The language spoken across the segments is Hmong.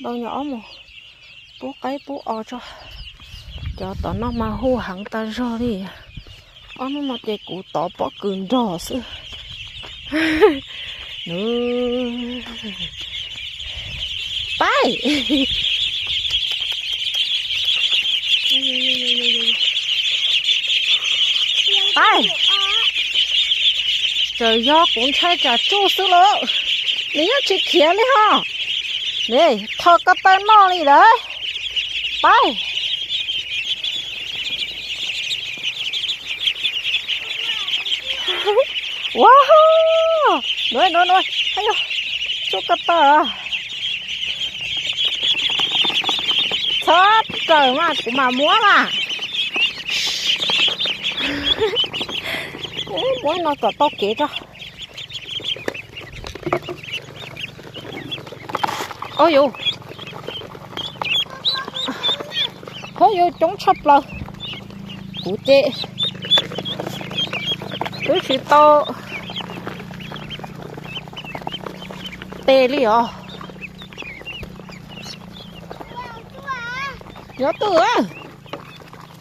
Tau nyuam ob mus pub qaib pub os tso. Cov tom no mas hu heev tas zog li. Ob hnub no ces kuv tov pob kws nrog xwb. Nws, paib, paib, txawm yog kuv ntshai tsam tsuj xwb lauj, nws yeej tsis khiav li ho. Nws tho ko taw noj li lawm. Paib. Ua, nuav nuav nuav, tsuj ko taw. Txhob raws mas kuv mam muab mas. Muab no kom tau kev tso. Au yus, phooj ywg coob tshaj plaws. Kuv ces twb tsis tau tes li os. Nyob twj,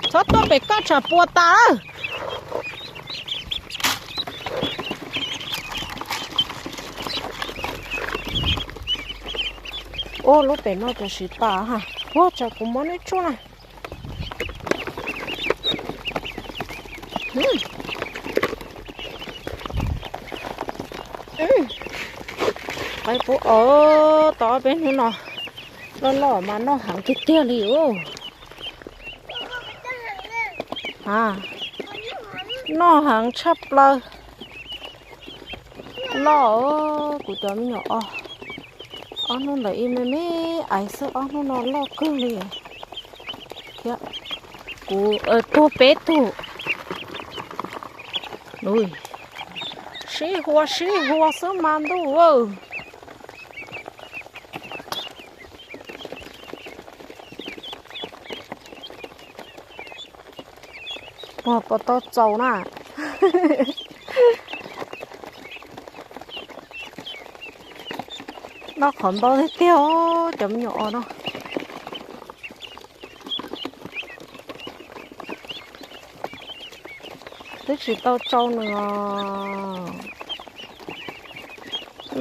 txhob tuaj pem koj tsam puas tas. Ua lub pem no tam sim tas ha. Ua tsam kuv muab neb tsuj na. Qaib pub os, tau ob peb hnub no loj loj mas noj heev tiag tiag li os. Noj heev tshaj plaws. Loj, kuv cov me nyuam os. Ob hnub ntawd ib me me aiv xwb, ob hnub no loj kawg li thiab. Kuv tuag peb tug. Sib hua sib hua xwb mas ntuj. Puas tau txaus na. Noj qhov ntau tiag tiag os, cov me nyuam os no. Twb tsis tau tsau nws os.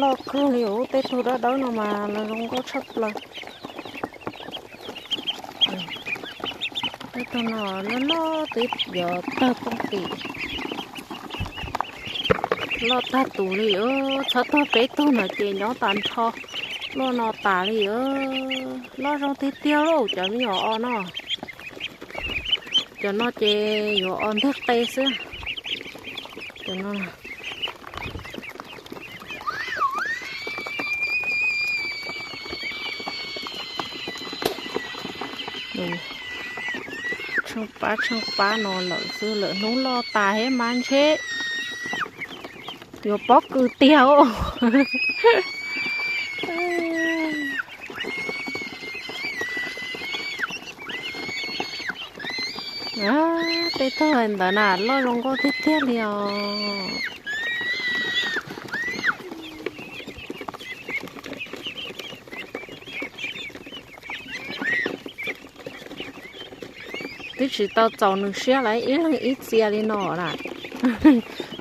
Loj kawg li os, tej tug dawb dawb no mas lawv zoo nkauj tshaj plaws. Tej tug no loj loj twb yuav tawg poob tim. Loj tag tus li, txhob tuag peb tug no ces nyob tas nrho luaj no tas li. Loj zoo tiag tiag lauj cov me nyuam os no. Cov no ces yuav os nteg qe xwb. Cov no tsheej pab tsheej pab no lawm xwb, lawm hnub loj tas thiab mas ntshe yuav pob kws tiag os. Tej tug ntawd na loj zoo nkauj tiag tiag li os. Twb tsis tau txaus nws siab lawm ib leeg ib txia li no na.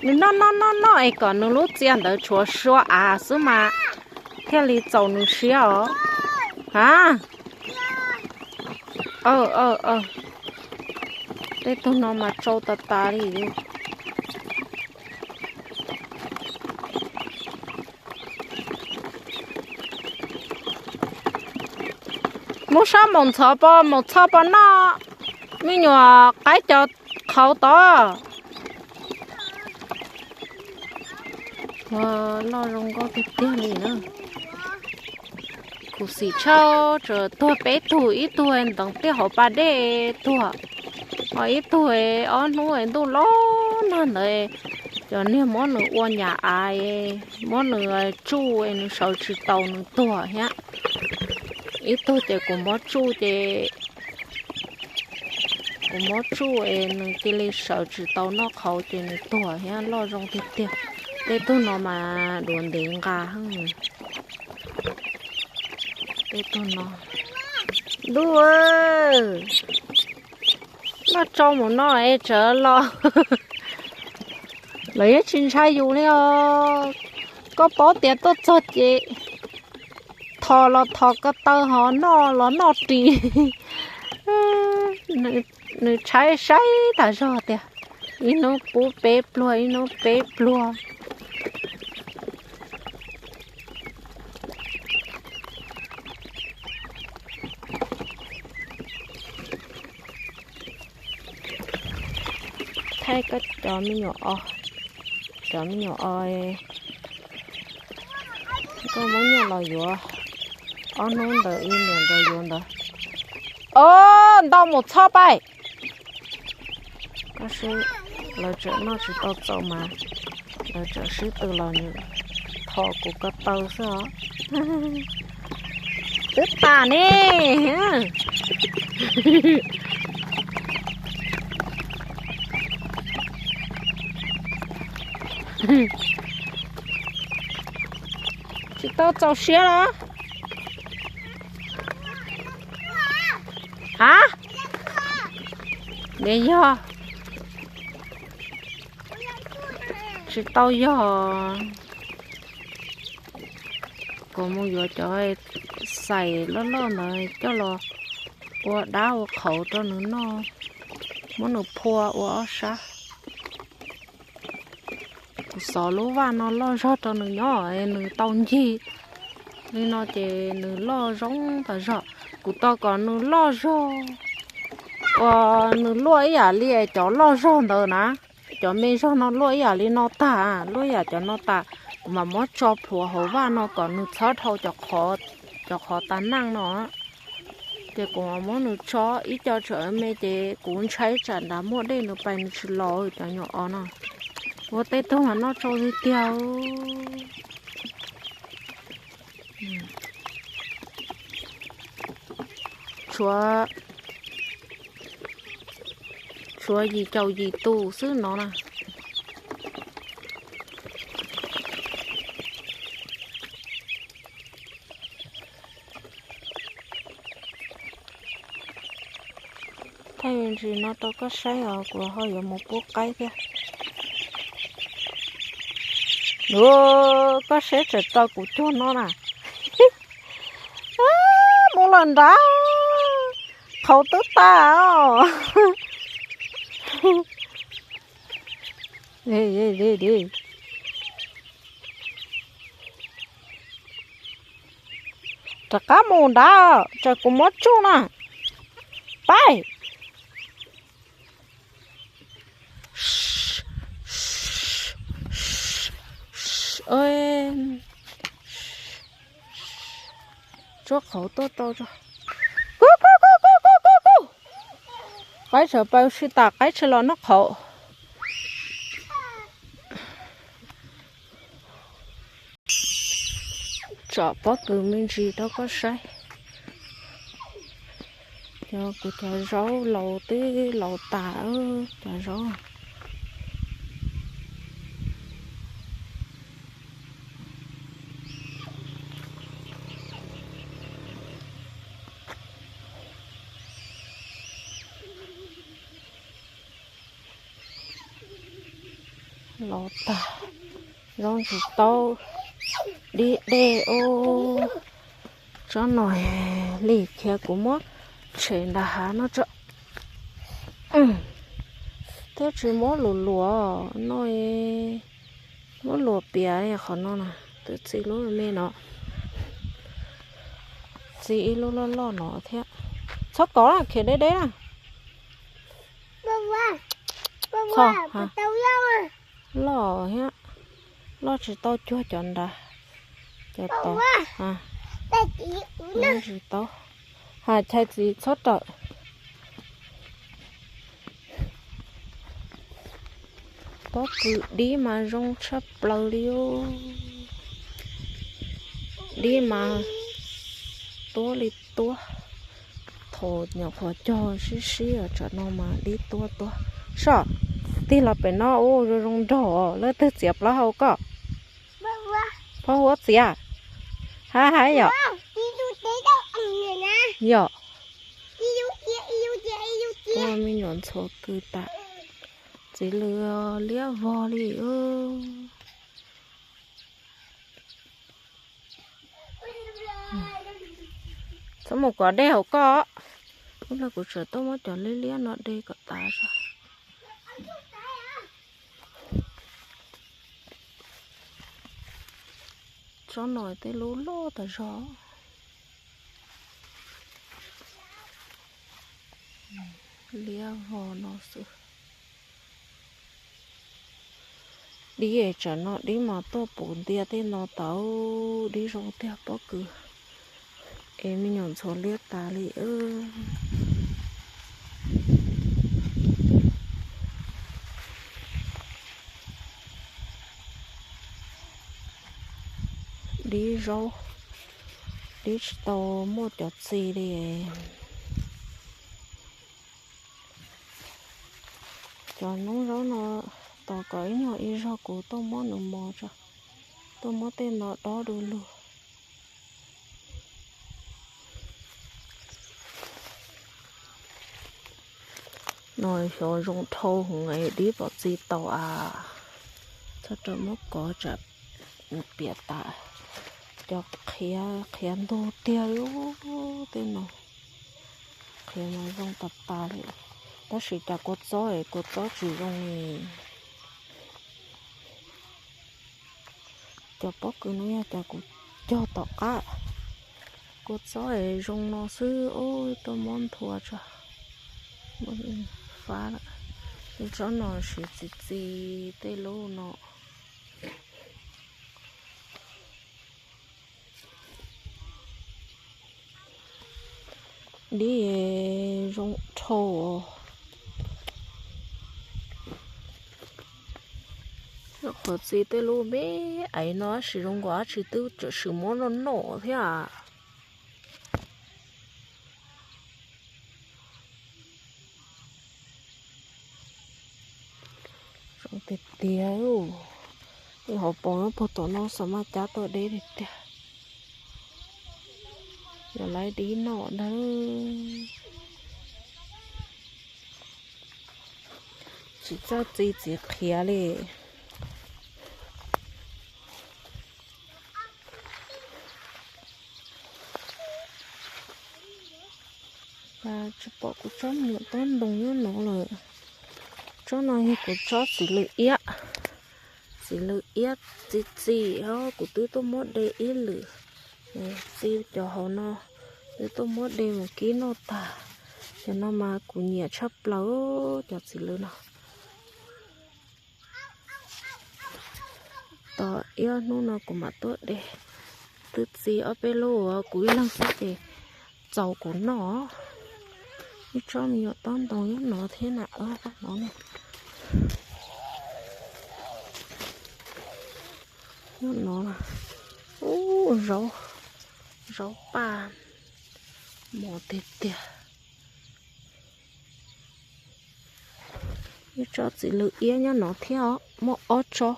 Nws noj noj noj noj es kom nws lub txia ntawd tshuav sua av xwb mas thiaj li txaus nws siab os. Ha, tej tug no mas tsau tas tas li. Muab sab maum ntxhov pov maum txho pov noj, me nyuam qaib cov qhauv tod. Loj zoo nkauj tiag tiag li na. Khuv xim tshaj, tuag peb tug, ib tug ntev tiaj hauv pas dej tuag, ho ib tug ob hnub ntuj los nag ntawd cov niag muab nws ua nyam av, muab nws tsuj nws sawv tsis taus nws tuag thiab. Ib tug ces kuv muab tsuj ces, kuv muab tsuj es nws cia li sawv tsis tau noj qhauv ces nws tuag thiab, loj zoo tiag tiag. Tej tug no mas duav ntev nqa heev. Tej tug no, ntuj, noj tsau mus no es tsawv los. Lawv yeej tsis ntshai yus li os. Koj paub tias tuaj txog ces thos los thos ko taw, ho noj los noj ris. Nws tshaib saib tas zog tias ib hnub pub peb pluag, ib hnub peb pluag. Thaij koj cov me nyuam os, cov me nyuam os, koj muab nyiaj los yuav ob hnub ntawd ib niam ntawd yuav ntawd. Os, ntau mus txhob pais. Koj sib, lawv tseem noj tsis tau txaus mas lawv tseem sib tw los nws thos kuv ko taw xwb os. Twb tas ne. Tsis tau txaus siab los? A, ne yog tsis tau yog. Kuv mus yuav cov xais loj loj ntawd coj los ua dab ua qhauv rau nws noj, muab nws phua ua ob sab. Kuv xov lub vaj no loj zog rau nws nyob, nws tau ncig li no ces nws loj zoo tas zog. Kuv tau kom nws loj zog uas nws luaj ib yam li cov loj zog ntawd na. Cov me zog no luaj ib yam li no tag, luaj ib yam cov no tas, kuv mam muab tso plhuav hauv vaj no kom nws txhob dhau cov qhov tas neej no. Ces kuv mam muab nws tso ib co tsam me ces kuv ntshai tsam nrad muaj dej nws pais nws tsis los cov nyuam os no. Ua tej tug mas noj tsau tiag tiag. Tshuav, tshuav yim caum yim tus xwb no na. Thaij me ntsis no rau koj saib os, kuv ho yuav mus pub qaib thiab. Koj saib tseem raws kuv cuag no na. Mus lawm nrad, qhauv twb tas os. Rov qab mus nrad, tsam kuv muab tsuj na. Pab. Tsuab qhauv tuaj rau tso. Qaib tsam paws sib tas qaib tsis los noj qhauv. Tsom pob kws me ntsis rau koj saib. Cov, kuv cov zaub laus twb laus tas, cov zaub. Los tag, zaub ntsis taub, dib dej ub. Tsob no li khiav kuv muab tshem nram hav no tso. Thiab tsis muab luas luas no, muab luas pias qhov no na, twb txi lub me no, txi ib lub loj loj no thiab. Txhob kov na, khiav deb deb na. Loj thiab, loj tsis tau cuag cov nrad, cov tod. Tsis tau, ha, chais txiv txhob rawm. Pob kws dib mas zoo tshaj plaws li. Dib mas tuab li tuab. Thaum nyuam qhuav cog sib sib tsam no mas dib tuab tuab. Soj, tig los pem no ua zoo zoo nraug, leej twg txiav plaub hau koj? Phob huab txiav. Ha ha yom. Yom, ua me nyuam ntxhuav kws tas, txiv lws liab vog li. Txhob mus kov dej hauv koj. Ib pliag kuv tseem tuaj muab cov liab liab no de kom tas tso. Tsob no tej lub loj tas zog. Liab vog no xwb. Dib es tsam no dib mas tuaj puv ntia tej no tau. Dib zoo tiag pob kws es me nyuam ntxhuav liab tas li. Dib zaub, dib tsis tau muaj cov txi li. Cov noob zaub no tos kom ib nyuag ib zaug kuv tuaj muab nws mos tso, tuaj muab tej no dob du lug. No xyov zoo dhau heev es dib pom txi tau as. Txhob rau muab kov tsam piam tas. Cov qhiav qhiav ntug tiag li tej no. Qhiav mas zoo tas tas li, tab sis cas kua txob es kua txob tsis zoo li. Cov pob kws no yog cov kuv cog tom qab, kua txob es zoo no xwb. Ub, tuaj muab nthua tso, muab fab lawm. Tsob no siv txi txi tej lub no. Dib zoo dhau. Qhov txi tej lub me aiv no tab sis zoo nkaus dab tsi twb tseem sim muab noj noj thiab. Zoo tiag tiag. Tej hauv paus nyob puag tom no xav mas cab tuaj deb tiag tiag. Yog lawv dib noj ntag. Tsis txawj txi txiv qhiav li. Tsis pom kuv tsob me nyuam tob ntoo nyob no lawm. Tsob no yog kuv tsob txiv lws iab. Txiv lws iab txi txi os, kuv twb tuaj muab de ib lwm. Txi cov hauv no, twb tuaj muab de mus kib noj tag. Cov no mas kuv nyiam tshaj plaws cov txiv lws no. Tos ib ob hnub no kuv mam tuaj de. Twb txi ob peb lub uas kuv ib leeg xwb ces txaus kuv noj. Ib tsob me nyuam tob ntoo nyob no thiab na, no, nyob no. Ub, zaub, zaub paj mos tiag tiag. Ib tsob txiv lws iab nyob no thiab, muaj ob tsob.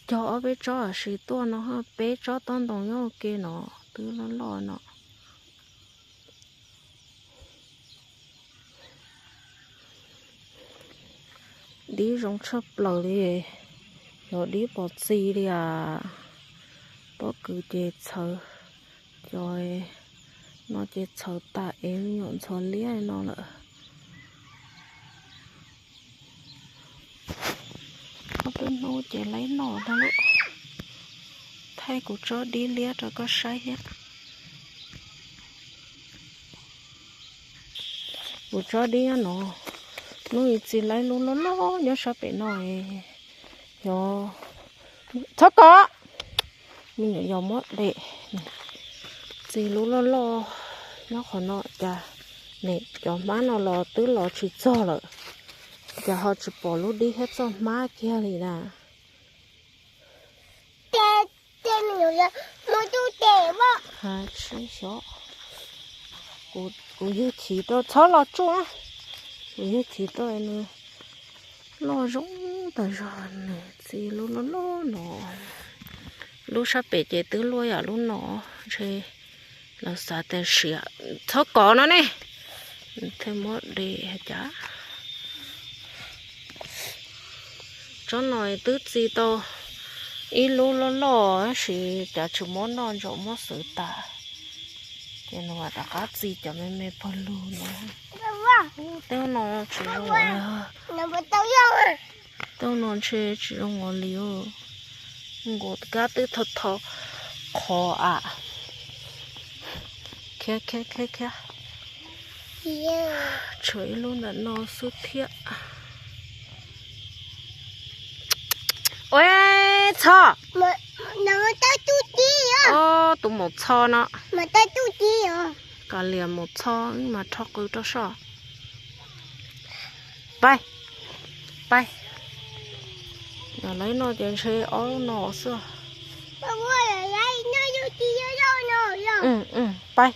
Cog ob peb tsob tab sis tuaj no peb tsob tob ntoo nyob ua ke no, twb loj loj no. Dib zoo tshaj plaws li, yog dib pov txi li as. Pob kws ces txhawv, cov no ces txhawv tas es me nyuam ntxhuav liab no lawm. Ob peb hnub ces laib noj tag lawm. Thaij kuv tsob dib liab rau koj saib thiab. Kuv tsob dib nyob no, hnub ib txi laib lub loj loj nyob sab pem no. Yog, txhob kov, me nyuam yog muab de. Txi lub loj loj nyob qhov no cas, ne cov hmab no los twb los tsis txog lawm, cas ho tsis pom lub dib thiab txoj hmab kiag li na. Xyov, kuv yug chim rau, txhob los tsuj, kuv yug chim rau nws loj zoo tas zog, nws txi lub loj loj no. Lub sab pem ces twb luaj yam lub no, ntshe lawv xav tias siav. Txhob kov no ne. Thiaj muab de cas. Tsob no twb txi tau ib lub loj loj tab sis cas tsis muab noj, ntsaum muab xwb tas. Ces nws mam rov qab txi cov me me pawg lug no. Tej no tsis zoo, tej no ntshe tsis zoo ua li. Nkaus kab twb tho tho qhov a. Khiav khiav khiav khiav. Tshuav ib lub ntawm no xwb thiab. Ua txho. Tus maum txho no. Kav liam maum txho mas rho qw rau soj. Pais, pais. Lawv no ces ntshe ob no xwb. Pais.